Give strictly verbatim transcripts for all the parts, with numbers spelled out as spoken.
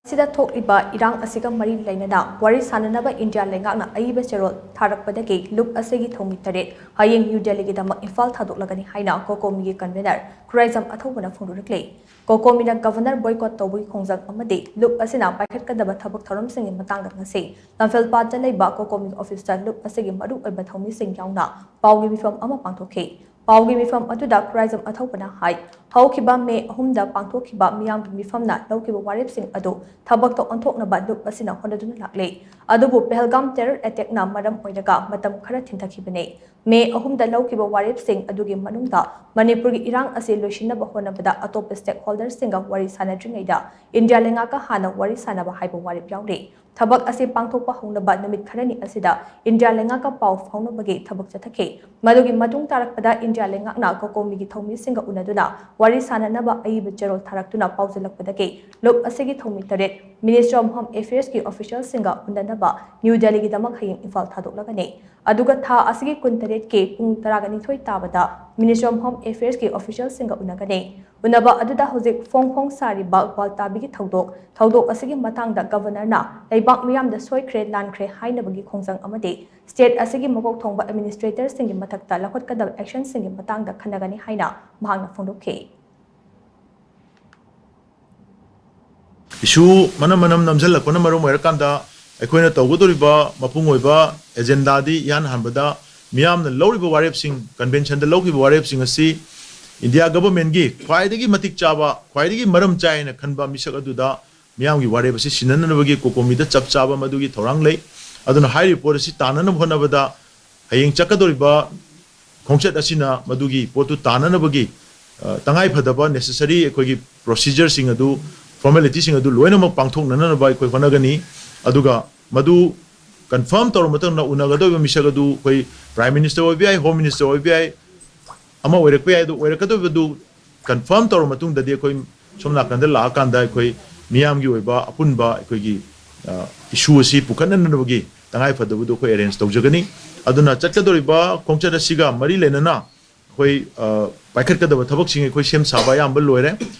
ꯑꯁꯤꯗ ꯊꯣꯛꯂꯤꯕ ꯏꯔꯥꯡ ꯑꯁꯤꯒ ꯃꯔꯤ ꯂꯩꯅꯅ ꯋꯥꯔꯤ ꯁꯥꯅꯅꯕ ꯏꯟꯗꯤꯌꯥ ꯂꯩꯉꯥꯛꯅ ꯑꯏꯕ ꯆꯦꯔꯣꯜ ꯊꯥꯔꯛꯄꯗꯒꯤ ꯂꯨꯞ ꯑꯁꯤꯒꯤ ꯊꯧꯃꯤ ꯇꯔꯦꯠ ꯍꯌꯦꯡ ꯅ꯭ꯌꯨ ꯗꯦꯜꯂꯤꯒꯤꯗꯃꯛ ꯏꯝꯐꯥꯜ ꯊꯥꯗꯣꯛꯂꯒꯅꯤ ꯍꯥꯏꯅ ꯀꯣꯀꯣꯃꯤꯒꯤ ꯀꯟꯚꯦꯅꯔ ꯈꯨꯔꯥꯏꯖꯝ ꯑꯊꯧꯕꯅ ꯐꯣꯡꯗꯣꯔꯛꯂꯤ꯫ ꯀꯣꯀꯣꯃꯤꯅ ꯒꯚꯔꯅꯔ ꯕꯣꯏꯀꯣꯠ ꯇꯧꯕꯒꯤ ꯈꯣꯡꯖꯪ ꯑꯃꯗꯤ ꯂꯨꯞ ꯑꯁꯤꯅ ꯄꯥꯏꯈꯠꯀꯗꯕ ꯊꯕꯛ ꯊꯧꯔꯝꯁꯤꯡꯒꯤ ꯃꯇꯥꯡꯗ ꯉꯁꯤ ꯂꯝꯐꯦꯜꯄꯥꯠꯇ ꯂꯩꯕ ꯀꯣꯀꯣꯃꯤꯒꯤ ꯑꯣꯐꯤꯁꯇ ꯂꯨꯞ ꯑꯁꯤꯒꯤ ꯃꯔꯨꯑꯣꯏꯕ ꯊꯧꯃꯤꯁꯤꯡ ꯌꯥꯎꯅ ꯄꯥꯎꯒꯤ ꯃꯤꯐꯝ ꯑꯃ ꯄꯥꯡꯊꯣꯛꯈꯤ꯫ ꯄꯥꯎꯒꯤ ꯃꯤꯐꯝ ꯑꯗꯨꯗ ꯈꯨꯔꯥꯏꯖꯝ ꯑꯊꯧꯕꯅ ꯍꯥꯏ, ꯍꯧꯈꯤꯕ ꯃꯦ ꯑꯍꯨꯝꯗ ꯄꯥꯡꯊꯣꯛꯈꯤꯕ ꯃꯤꯌꯥꯝꯒꯤ ꯃꯤꯐꯝꯅ ꯂꯧꯈꯤꯕ ꯋꯥꯔꯦꯞꯁꯤꯡ ꯑꯗꯨ ꯊꯕꯛꯇ ꯑꯣꯟꯊꯣꯛꯅꯕ ꯂꯨꯞ ꯑꯁꯤꯅ ꯍꯣꯠꯅꯗꯨꯅ ꯂꯥꯛꯂꯤ꯫ ꯑꯗꯨꯕꯨ ꯄꯍꯜꯒꯥꯝ ꯇꯦꯔꯔ ꯑꯦꯇꯦꯛꯅ ꯃꯔꯝ ꯑꯣꯏꯔꯒ ꯃꯇꯝ ꯈꯔ ꯊꯤꯟꯊꯈꯤꯕꯅꯤ꯫ ꯃꯦ ꯑꯍꯨꯝꯗ ꯂꯧꯈꯤꯕ ꯋꯥꯔꯦꯞꯁꯤꯡ ꯑꯗꯨꯒꯤ ꯃꯅꯨꯡꯗ ꯃꯅꯤꯄꯨꯔꯒꯤ ꯏꯔꯥꯡ ꯑꯁꯤ ꯂꯣꯏꯁꯤꯟꯅꯕ ꯍꯣꯠꯅꯕꯗ ꯑꯇꯣꯞꯄ ꯁ꯭ꯇꯦꯛꯍꯣꯜꯗꯔꯁꯤꯡꯒ ꯋꯥꯔꯤ ꯁꯥꯅꯗ꯭ꯔꯤꯉꯩꯗ ꯏꯟꯗꯤꯌꯥ ꯂꯩꯉꯥꯛꯀ ꯍꯥꯟꯅ ꯋꯥꯔꯤ ꯁꯥꯅꯕ ꯍꯥꯏꯕ ꯋꯥꯔꯦꯞ ꯌꯥꯎꯔꯤ꯫ ꯊꯕꯛ ꯑꯁꯤ ꯄꯥꯡꯊꯣꯛꯄ ꯍꯧꯅꯕ ꯅꯨꯃꯤꯠ ꯈꯔꯅꯤ ꯑꯁꯤꯗ ꯏꯟꯗꯤꯌꯥ ꯂꯩꯉꯥꯛꯀ ꯄꯥꯎ ꯐꯥꯎꯅꯕꯒꯤ ꯊꯕꯛ ꯆꯠꯊꯈꯤ꯫ ꯃꯗꯨꯒꯤ ꯃꯇꯨꯡ ꯇꯥꯔꯛꯄꯗ ꯏꯟꯗꯤꯌꯥ ꯂꯩꯉꯥꯛꯅ ꯀꯣꯀꯣꯃꯤꯒꯤ ꯊꯧꯃꯤꯁꯤꯡꯒ ꯎꯅꯗꯨꯅ ꯋꯥꯔꯤ ꯁꯥꯅꯅꯕ ꯑꯏꯕ ꯆꯦꯔꯣꯜ ꯊꯥꯔꯛꯇꯨꯅ ꯄꯥꯎꯖꯦꯜꯂꯛꯄꯗꯒꯤ ꯂꯨꯞ ꯑꯁꯤꯒꯤ ꯊꯧꯃꯤ ꯇꯔꯦꯠ Ministry of Home Affairsꯀꯤ officialꯁꯤꯡꯒ ꯎꯅꯅꯕ ꯅ꯭ꯌꯨ ꯗꯦꯜꯂꯤꯒꯤꯗꯃꯛ ꯍꯌꯦꯡ ꯏꯝꯐꯥꯜ ꯊꯥꯗꯣꯛꯂꯒꯅꯤ꯫ ꯑꯗꯨꯒ ꯊꯥ ꯑꯁꯤꯒꯤ ꯀꯨꯟꯇꯔꯦꯠꯀꯤ ꯄꯨꯡ ꯇꯔꯥꯒ ꯅꯤꯊꯣꯏ ꯇꯥꯕꯗ Ministry of Home Affairsꯀꯤ officialꯁꯤꯡꯒ ꯎꯅꯒꯅꯤ꯫ ꯎꯅꯕ ꯑꯗꯨꯗ ꯍꯧꯖꯤꯛ ꯐꯣꯡ ꯐꯣꯡ ꯁꯥꯔꯤꯕ ꯒ꯭ꯋꯥꯜꯇꯥꯕꯤꯒꯤ ꯊꯧꯗꯣꯛ, ꯊꯧꯗꯣꯛ ꯑꯁꯤꯒꯤ ꯃꯇꯥꯡꯗ ꯒꯚꯔꯅꯔꯅ ꯂꯩꯕꯥꯛ ꯃꯤꯌꯥꯝꯗ ꯁꯣꯏꯈ꯭ꯔꯦ ꯂꯥꯟꯈ꯭ꯔꯦ ꯍꯥꯏꯅꯕꯒꯤ ꯈꯣꯡꯖꯪ ꯑꯃꯗꯤ ꯁ꯭ꯇꯦꯠ ꯑꯁꯤꯒꯤ ꯃꯀꯣꯛ ꯊꯣꯡꯕ ꯑꯦꯗꯃꯤꯅꯤꯁꯇ꯭ꯔꯦꯇꯔꯁꯤꯡꯒꯤ ꯃꯊꯛꯇ ꯂꯧꯈꯠꯀꯗꯕ ꯑꯦꯛꯁꯟꯁꯤꯡꯒꯤ ꯃꯇꯥꯡꯗ ꯈꯟꯅꯒꯅꯤ ꯍꯥꯏꯅ ꯃꯍꯥꯛꯅ ꯐꯣꯡꯗꯣꯛꯈꯤ꯫ ꯏꯁꯨ ꯃꯅꯝ ꯃꯅꯝ ꯅꯝꯁꯤꯜꯂꯛꯄꯅ ꯃꯔꯝ ꯑꯣꯏꯔꯀꯥꯟꯗ ꯑꯩꯈꯣꯏꯅ ꯇꯧꯒꯗꯧꯔꯤꯕ ꯃꯄꯨꯡ ꯑꯣꯏꯕ ꯑꯦꯖꯦꯟꯗꯥꯗꯤ ꯏꯍꯥꯟ ꯍꯥꯟꯕꯗ ꯃꯤꯌꯥꯝꯅ ꯂꯧꯔꯤꯕ ꯋꯥꯔꯦꯞꯁꯤꯡ, ꯀꯟꯚꯦꯟꯁꯟꯗ ꯂꯧꯈꯤꯕ ꯋꯥꯔꯦꯞꯁꯤꯡ ꯑꯁꯤ ꯏꯟꯗꯤꯌꯥ ꯒꯚꯔꯟꯃꯦꯟꯠꯀꯤ ꯈ꯭ꯋꯥꯏꯗꯒꯤ ꯃꯇꯤꯛ ꯆꯥꯕ, ꯈ꯭ꯋꯥꯏꯗꯒꯤ ꯃꯔꯝ ꯆꯥꯏ ꯍꯥꯏꯅ ꯈꯟꯕ ꯃꯤꯁꯛ ꯑꯗꯨꯗ ꯃꯤꯌꯥꯝꯒꯤ ꯋꯥꯔꯦꯞ ꯑꯁꯤ ꯁꯤꯟꯅꯅꯕꯒꯤ ꯀꯣꯀꯣꯃꯤꯗ ꯆꯞ ꯆꯥꯕ ꯃꯗꯨꯒꯤ ꯊꯧꯔꯥꯡ ꯂꯩ꯫ ꯑꯗꯨꯅ ꯍꯥꯏꯔꯤꯕ ꯄꯣꯠ ꯑꯁꯤ ꯇꯥꯟꯅꯅꯕ ꯍꯣꯠꯅꯕꯗ ꯍꯌꯦꯡ ꯆꯠꯀꯗꯧꯔꯤꯕ ꯈꯣꯡꯆꯠ ꯑꯁꯤꯅ ꯃꯗꯨꯒꯤ ꯄꯣꯠꯇꯨ ꯇꯥꯟꯅꯅꯕꯒꯤ, ꯑ, ꯇꯉꯥꯏ ꯐꯗꯕ necessary ꯑꯩꯈꯣꯏꯒꯤ procedure ꯁꯤꯡ ꯑꯗꯨ, formality ꯁꯤꯡ ꯑꯗꯨ ꯂꯣꯏꯅꯃꯛ ꯄꯥꯡꯊꯣꯛꯅꯅꯕ ꯑꯩꯈꯣꯏ ꯍꯣꯠꯅꯒꯅꯤ꯫ ꯑꯗꯨꯒ ꯃꯗꯨ confirm ꯇꯧꯔꯕ ꯃꯇꯨꯡꯗ ꯎꯅꯒꯗꯧꯔꯤꯕ ꯃꯤꯁꯛ ꯑꯗꯨ ꯑꯩꯈꯣꯏ Prime Minister ꯑꯣꯏꯕ ꯌꯥꯏ, Home Minister ꯑꯣꯏꯕ ꯌꯥꯏ, ꯑꯃ ꯑꯣꯏꯔꯛꯄ ꯌꯥꯏ꯫ ꯑꯗꯨ ꯑꯣꯏꯔꯛꯀꯗꯧꯔꯤꯕꯗꯨ confirm ꯇꯧꯔꯕ ꯃꯇꯨꯡꯗꯗꯤ ꯑꯩꯈꯣꯏ ꯁꯣꯝ ꯅꯥꯀꯟꯗ ꯂꯥꯛꯑꯀꯥꯟꯗ ꯑꯩꯈꯣꯏ ꯃꯤꯌꯥꯝꯒꯤ ꯑꯣꯏꯕ ꯑꯄꯨꯟꯕ ꯑꯩꯈꯣꯏꯒꯤ, ꯑ, issue ꯑꯁꯤ ꯄꯨꯈꯠꯅꯅꯕꯒꯤ ꯇꯉꯥꯏ ꯐꯗꯕꯗꯨ ꯑꯩꯈꯣꯏ arrange ꯇꯧꯖꯒꯅꯤ꯫ ꯑꯗꯨꯅ ꯆꯠꯀꯗꯧꯔꯤꯕ ꯈꯣꯡꯆꯠ ꯑꯁꯤꯒ ꯃꯔꯤ ꯂꯩꯅꯅ ꯑꯩꯈꯣꯏ, ꯑ, ꯄꯥꯏꯈꯠꯀꯗꯕ ꯊꯕꯛꯁꯤꯡ ꯑꯩꯈꯣꯏ ꯁꯦꯝ ꯁꯥꯕ ꯑꯌꯥꯝꯕ ꯂꯣꯏꯔꯦ꯫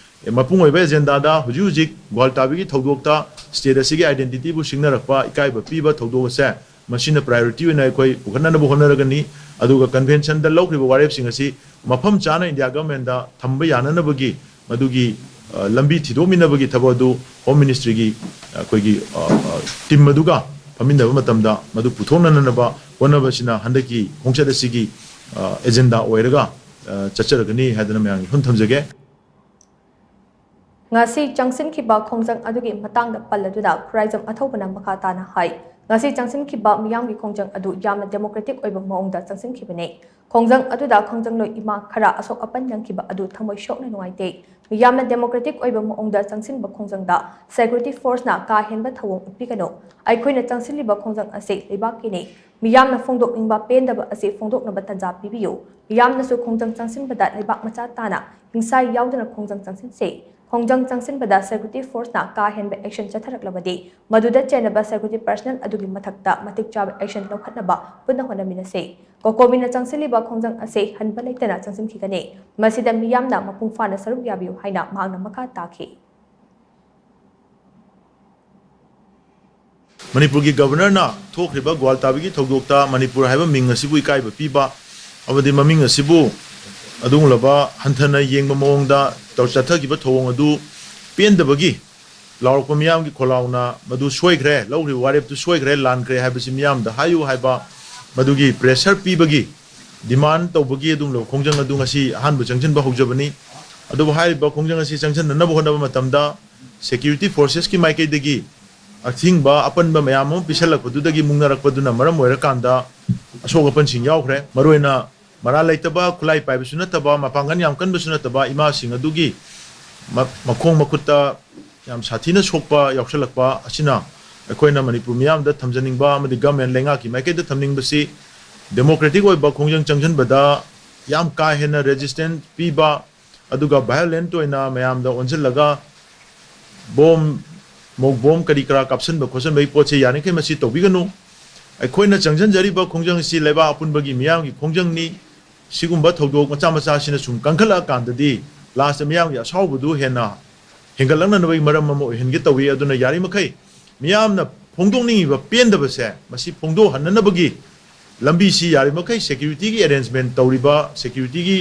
ꯃꯄꯨꯡ ꯑꯣꯏꯕ ꯑꯦꯖꯦꯟꯗꯥꯗ ꯍꯧꯖꯤꯛ ꯍꯧꯖꯤꯛ ꯒ꯭ꯋꯥꯜꯇꯥꯕꯤꯒꯤ ꯊꯧꯗꯣꯛꯇ ꯁ꯭ꯇꯦꯠ ꯑꯁꯤꯒꯤ ꯑꯥꯏꯗꯦꯟꯇꯤꯇꯤꯕꯨ ꯁꯤꯡꯅꯔꯛꯄ, ꯏꯀꯥꯏꯕ ꯄꯤꯕ ꯊꯧꯗꯣꯛ ꯑꯁꯦ ꯃꯁꯤꯅ ꯄ꯭ꯔꯥꯏꯌꯣꯔꯤꯇꯤ ꯑꯣꯏꯅ ꯑꯩꯈꯣꯏ ꯄꯨꯈꯠꯅꯅꯕ ꯍꯣꯠꯅꯔꯒꯅꯤ꯫ ꯑꯗꯨꯒ ꯀꯟꯚꯦꯟꯁꯟꯗ ꯂꯧꯈ꯭ꯔꯤꯕ ꯋꯥꯔꯦꯞꯁꯤꯡ ꯑꯁꯤ ꯃꯐꯝ ꯆꯥꯅ ꯏꯟꯗꯤꯌꯥ ꯒꯚꯔꯟꯃꯦꯟꯗ ꯊꯝꯕ ꯌꯥꯅꯅꯕꯒꯤ ꯃꯗꯨꯒꯤ, ꯑ, ꯂꯝꯕꯤ ꯊꯤꯗꯣꯛꯃꯤꯟꯅꯕꯒꯤ ꯊꯕꯛ ꯑꯗꯨ ꯍꯣꯝ ꯃꯤꯅꯤꯁꯇ꯭ꯔꯤꯒꯤ ꯑꯩꯈꯣꯏꯒꯤ, ꯑ, ꯑ, ꯇꯤꯝ ꯑꯗꯨꯒ ꯐꯝꯃꯤꯟꯅꯕ ꯃꯇꯝꯗ ꯃꯗꯨ ꯄꯨꯊꯣꯛꯅꯅꯕ ꯍꯣꯠꯅꯕꯁꯤꯅ ꯍꯟꯗꯛꯀꯤ ꯈꯣꯡꯆꯠ ꯑꯁꯤꯒꯤ, ꯑ, ꯑꯦꯖꯦꯟꯗꯥ ꯑꯣꯏꯔꯒ, ꯑ, ꯆꯠꯆꯔꯒꯅꯤ ꯍꯥꯏꯗꯅ ꯃꯌꯥꯝꯒꯤ ꯏꯐꯝ ꯊꯝꯖꯒꯦ꯫ ꯉꯁꯤ ꯆꯪꯁꯤꯟꯈꯤꯕ ꯈꯣꯡꯖꯪ ꯑꯗꯨꯒꯤ ꯃꯇꯥꯡꯗ ꯄꯜꯂꯗꯨꯅ ꯈꯨꯔꯥꯏꯖꯝ ꯑꯊꯧꯕꯅ ꯃꯈꯥ ꯇꯥꯅ ꯍꯥꯏ, ꯉꯁꯤ ꯆꯪꯁꯤꯟꯈꯤꯕ ꯃꯤꯌꯥꯝꯒꯤ ꯈꯣꯡꯖꯪ ꯑꯗꯨ ꯌꯥꯝꯅ ꯗꯦꯃꯣꯀ꯭ꯔꯦꯇꯤꯛ ꯑꯣꯏꯕ ꯃꯑꯣꯡꯗ ꯆꯪꯁꯤꯟꯈꯤꯕꯅꯤ꯫ ꯈꯣꯡꯖꯪ ꯑꯗꯨꯗ ꯈꯣꯡꯖꯪꯂꯣꯏ ꯏꯃꯥ ꯈꯔ ꯑꯁꯣꯛ ꯑꯄꯟ ꯅꯪꯈꯤꯕ ꯑꯗꯨ ꯊꯃꯣꯏ ꯁꯣꯛꯅ ꯅꯨꯡꯉꯥꯏꯇꯦ꯫ ꯃꯤꯌꯥꯝꯅ ꯗꯦꯃꯣꯀ꯭ꯔꯦꯇꯤꯛ ꯑꯣꯏꯕ ꯃꯑꯣꯡꯗ ꯆꯪꯁꯤꯟꯕ ꯈꯣꯡꯖꯪꯗ ꯁꯦꯀ꯭ꯌꯨꯔꯤꯇꯤ ꯐꯣꯔꯁꯅ ꯀꯥ ꯍꯦꯟꯕ ꯊꯧꯑꯣꯡ ꯎꯠꯄꯤꯒꯅꯨ꯫ ꯑꯩꯈꯣꯏꯅ ꯆꯪꯁꯤꯜꯂꯤꯕ ꯈꯣꯡꯖꯪ ꯑꯁꯤ ꯂꯩꯕꯥꯛꯀꯤꯅꯤ꯫ ꯃꯤꯌꯥꯝꯅ ꯐꯣꯡꯗꯣꯛꯅꯤꯡꯕ ꯄꯦꯟꯗꯕ ꯑꯁꯤ ꯐꯣꯡꯗꯣꯛꯅꯕ ꯇꯥꯟꯖꯥ ꯄꯤꯕꯤꯌꯨ꯫ ꯃꯤꯌꯥꯝꯅꯁꯨ ꯈꯣꯡꯖꯪ ꯆꯪꯁꯤꯟꯕꯗ ꯂꯩꯕꯥꯛ ꯃꯆꯥ ꯇꯥꯅ ꯍꯤꯡꯁꯥ ꯌꯥꯎꯗꯅ ꯈꯣꯡꯖꯪ ꯆꯪꯁꯤꯟꯁꯤ꯫ ꯈꯣꯡꯖꯪ ꯆꯪꯁꯤꯟꯕꯗ ꯁꯦꯀ꯭ꯌꯨꯔꯤꯇꯤ ꯐꯣꯔꯁꯅ ꯀꯥ ꯍꯦꯟꯕ ꯑꯦꯛꯁꯟ ꯆꯠꯊꯔꯛꯂꯕꯗꯤ ꯃꯗꯨꯗ ꯆꯦꯟꯅꯕ ꯁꯦꯀ꯭ꯌꯨꯔꯤꯇꯤ ꯄꯔꯁꯅꯦꯜ ꯑꯗꯨꯒꯤ ꯃꯊꯛꯇ ꯃꯇꯤꯛ ꯆꯥꯕ ꯑꯦꯛꯁꯟ ꯂꯧꯈꯠꯅꯕ ꯄꯨꯟꯅ ꯍꯣꯠꯅꯃꯤꯟꯅꯁꯤ꯫ ꯀꯣꯀꯣꯃꯤꯅ ꯆꯪꯁꯤꯜꯂꯤꯕ ꯈꯣꯡꯖꯪ ꯑꯁꯤ ꯍꯟꯕ ꯂꯩꯇꯅ ꯆꯪꯁꯤꯟꯈꯤꯒꯅꯤ꯫ ꯃꯁꯤꯗ ꯃꯤꯌꯥꯝꯅ ꯃꯄꯨꯡ ꯐꯥꯅ ꯁꯔꯨꯛ ꯌꯥꯕꯤꯌꯨ ꯍꯥꯏꯅ ꯃꯍꯥꯛꯅ ꯃꯈꯥ ꯇꯥꯈꯤ꯫ ꯃꯅꯤꯄꯨꯔꯒꯤ ꯒꯕꯔꯅꯔꯅ ꯊꯣꯛꯈ꯭ꯔꯤꯕ ꯒ꯭ꯋꯥꯜꯇꯥꯕꯤꯒꯤ ꯊꯧꯗꯣꯛꯇ ꯃꯅꯤꯄꯨꯔ ꯍꯥꯏꯕ ꯃꯤꯡ ꯑꯁꯤꯕꯨ ꯏꯀꯥꯏꯕ ꯄꯤꯕ ꯑꯃꯗꯤ ꯃꯃꯤꯡ ꯑꯁꯤꯕꯨ ꯑꯗꯨꯒꯨꯝꯂꯕ ꯍꯟꯊꯅ ꯌꯦꯡꯕ ꯃꯑꯣꯡꯗ ꯇꯧ-, ꯆꯠꯊꯈꯤꯕ ꯊꯧꯑꯣꯡ ꯑꯗꯨ ꯄꯦꯟꯗꯕꯒꯤ ꯂꯥꯎꯔꯛꯄ ꯃꯤꯌꯥꯝꯒꯤ ꯈꯣꯜꯂꯥꯎꯅ ꯃꯗꯨ ꯁꯣꯏꯈ꯭ꯔꯦ, ꯂꯧꯈ꯭ꯔꯤꯕ ꯋꯥꯔꯦꯞꯇꯨ ꯁꯣꯏꯈ꯭ꯔꯦ, ꯂꯥꯟꯈ꯭ꯔꯦ ꯍꯥꯏꯕꯁꯤ ꯃꯤꯌꯥꯝꯗ ꯍꯥꯏꯌꯨ ꯍꯥꯏꯕ ꯃꯗꯨꯒꯤ ꯄ꯭ꯔꯦꯁꯔ ꯄꯤꯕꯒꯤ ꯗꯤꯃꯥꯟ ꯇꯧꯕꯒꯤ ꯑꯗꯨꯒꯨꯝꯂꯕ ꯈꯣꯡꯖꯪ ꯑꯗꯨ ꯉꯁꯤ ꯑꯍꯥꯟꯕ ꯆꯪꯁꯤꯟꯕ ꯍꯧꯖꯕꯅꯤ꯫ ꯑꯗꯨꯕꯨ ꯍꯥꯏꯔꯤꯕ ꯈꯣꯡꯖꯪ ꯑꯁꯤ ꯆꯪꯁꯤꯟꯅꯅꯕ ꯍꯣꯠꯅꯕ ꯃꯇꯝꯗ ꯁꯦꯀ꯭ꯌꯨꯔꯤꯇꯤ ꯐꯣꯔꯁꯦꯁꯀꯤ ꯃꯥꯏꯀꯩꯗꯒꯤ ꯑꯊꯤꯡꯕ ꯑꯄꯟꯕ ꯃꯌꯥꯝ ꯑꯃ ꯄꯤꯁꯜꯂꯛꯄꯗꯨꯗꯒꯤ ꯃꯨꯛꯅꯔꯛꯄꯗꯨꯅ ꯃꯔꯝ ꯑꯣꯏꯔꯀꯥꯟꯗ ꯑꯁꯣꯛ ꯑꯄꯟꯁꯤꯡ ꯌꯥꯎꯈ꯭ꯔꯦ꯫ ꯃꯔꯨꯑꯣꯏꯅ ꯃꯔꯥꯜ ꯂꯩꯇꯕ, ꯈꯨꯠꯂꯥꯏ ꯄꯥꯏꯕꯁꯨ ꯅꯠꯇꯕ, ꯃꯄꯥꯡꯒꯜ ꯌꯥꯝ ꯀꯟꯕꯁꯨ ꯅꯠꯇꯕ ꯏꯃꯥꯁꯤꯡ ꯑꯗꯨꯒꯤ ꯃ-, ꯃꯈꯣꯡ ꯃꯈꯨꯠꯇ ꯌꯥꯝ ꯁꯥꯊꯤꯅ ꯁꯣꯛꯄ ꯌꯥꯎꯁꯜꯂꯛꯄ ꯑꯁꯤꯅ ꯑꯩꯈꯣꯏꯅ ꯃꯅꯤꯄꯨꯔ ꯃꯤꯌꯥꯝꯗ ꯊꯝꯖꯅꯤꯡꯕ ꯑꯃꯗꯤ ꯒꯃꯦꯟ ꯂꯩꯉꯥꯛꯀꯤ ꯃꯥꯏꯀꯩꯗ ꯊꯝꯅꯤꯡꯕꯁꯤ ꯗꯦꯃꯣꯀ꯭ꯔꯦꯇꯤꯛ ꯑꯣꯏꯕ ꯈꯣꯡꯖꯪ ꯆꯪꯁꯤꯟꯕꯗ ꯌꯥꯝ ꯀꯥ ꯍꯦꯟꯅ ꯔꯦꯖꯤꯁꯇꯦꯟꯁ ꯄꯤꯕ, ꯑꯗꯨꯒ ꯚꯥꯏꯑꯣꯂꯦꯟꯠ ꯑꯣꯏꯅ ꯃꯌꯥꯝꯗ ꯑꯣꯟꯁꯤꯜꯂꯒ ꯕꯣꯝ, ꯃꯣꯛ ꯕꯣꯝ ꯀꯔꯤ ꯀꯔꯥ ꯀꯥꯞꯁꯤꯟꯕ ꯈꯣꯠꯆꯟꯕꯒꯤ ꯄꯣꯠꯁꯦ ꯌꯥꯔꯤꯈꯩ ꯃꯁꯤ ꯇꯧꯕꯤꯒꯅꯨ꯫ ꯑꯩꯈꯣꯏꯅ ꯆꯪꯁꯤꯟꯖꯔꯤꯕ ꯈꯣꯡꯖꯪ ꯑꯁꯤ ꯂꯩꯕꯥꯛ ꯑꯄꯨꯟꯕꯒꯤ ꯃꯤꯌꯥꯝꯒꯤ ꯈꯣꯡꯖꯪꯅꯤ꯫ ꯁꯤꯒꯨꯝꯕ ꯊꯧꯗꯣꯛ ꯃꯆꯥ ꯃꯆꯥꯁꯤꯅ ꯁꯨꯝ ꯀꯟꯈꯠꯂꯛꯑꯀꯥꯟꯗꯗꯤ ꯂꯥꯁꯇ ꯃꯤꯌꯥꯝꯒꯤ ꯑꯁꯥꯎꯕꯗꯨ ꯍꯦꯟꯅ ꯍꯦꯟꯒꯠꯂꯛꯅꯅꯕꯒꯤ ꯃꯔꯝ ꯑꯃ ꯑꯣꯏꯍꯟꯒꯦ ꯇꯧꯏ꯫ ꯑꯗꯨꯅ ꯌꯥꯔꯤꯃꯈꯩ ꯃꯤꯌꯥꯝꯅ ꯐꯣꯡꯗꯣꯛꯅꯤꯡꯉꯤꯕ ꯄꯦꯟꯗꯕꯁꯦ ꯃꯁꯤ ꯐꯣꯡꯗꯣꯛꯍꯟꯅꯅꯕꯒꯤ ꯂꯝꯕꯤꯁꯤ ꯌꯥꯔꯤꯃꯈꯩ ꯁꯦꯀ꯭ꯌꯨꯔꯤꯇꯤꯒꯤ ꯑꯦꯔꯦꯟꯖꯃꯦꯟ ꯇꯧꯔꯤꯕ ꯁꯦꯀ꯭ꯌꯨꯔꯤꯇꯤꯒꯤ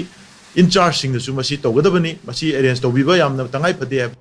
ꯏꯟꯆꯥꯔꯖꯁꯤꯡꯅꯁꯨ ꯃꯁꯤ ꯇꯧꯒꯗꯕꯅꯤ꯫ ꯃꯁꯤ ꯑꯦꯔꯦꯟꯖ ꯇꯧꯕꯤꯕ ꯌꯥꯝꯅ ꯇꯉꯥꯏ ꯐꯗꯦ ꯍꯥꯏꯕ